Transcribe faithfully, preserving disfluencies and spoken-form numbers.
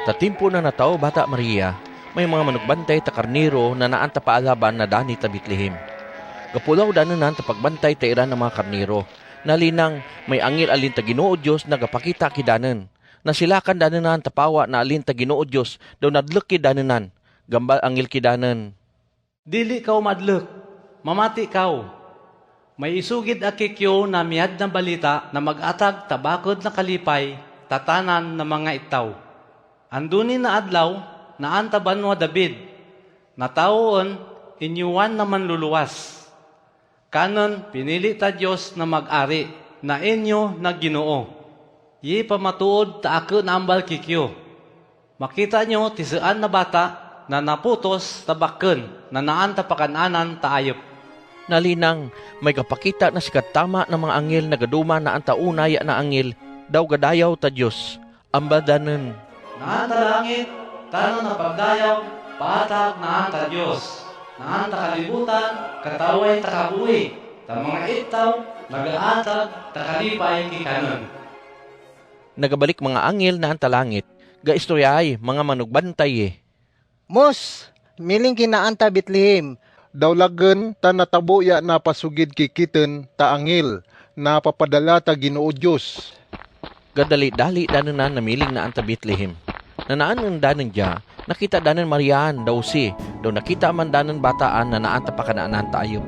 Ta timpu na natau bata Maria, mai manga manukbantai ta karniro na naan ta paalaban na dani ta Bethlehem. Gapulau danan ta pakbantai ta iran na manga karniro. Na linang, mai angil alin ta Ginoo Dios na gapakita ki danan. Na silakan danan ta pawa na alin ta Ginoo Dios, dau nadlek ki danan. Gambal angil ki danan. Dili kau madlek, mamati kau. Mai isugid aki kiu na miad na balita na magatag ta baked na kalipai, ta tanan na manga itau. Anduni na adlau, naan ta banua David. Na taun, inyuan na manluluas. Kanan pinili ta Dios na mag-ari, na inyu na Ginoo. Yi pamatuud ta ake na ambal kikiu. Makita nyo tisaan na bata, na naputos ta baken, na naan ta pakan anan ta ayep. Na linang, mai gapakita na sikatama na manga angil na gaduma naan ta unaya na angil, dau gadayau ta Dios, ambal danan. Naan ta langit, tanan na pagdayau, patak naan ta Dios, naan ta kalibutan, katawai ta kabui, ta manga itau, na gaatag ta kalipai ki kanan. Na gabalik manga angil naan ta langit, ga istoriai manga manukbantai. Mus, miling ki naan ta Bethlehem. Dau lagen ta na tabuya na pasugid ki kiten ta angil, na papadala ta Ginoo Dios. Gadali-dali danan na miling naan ta Bethlehem. Na naan danan ja, nakita danan Marian dau si, dau nakita man danan bataan na naan ta pakan anan ta ayep.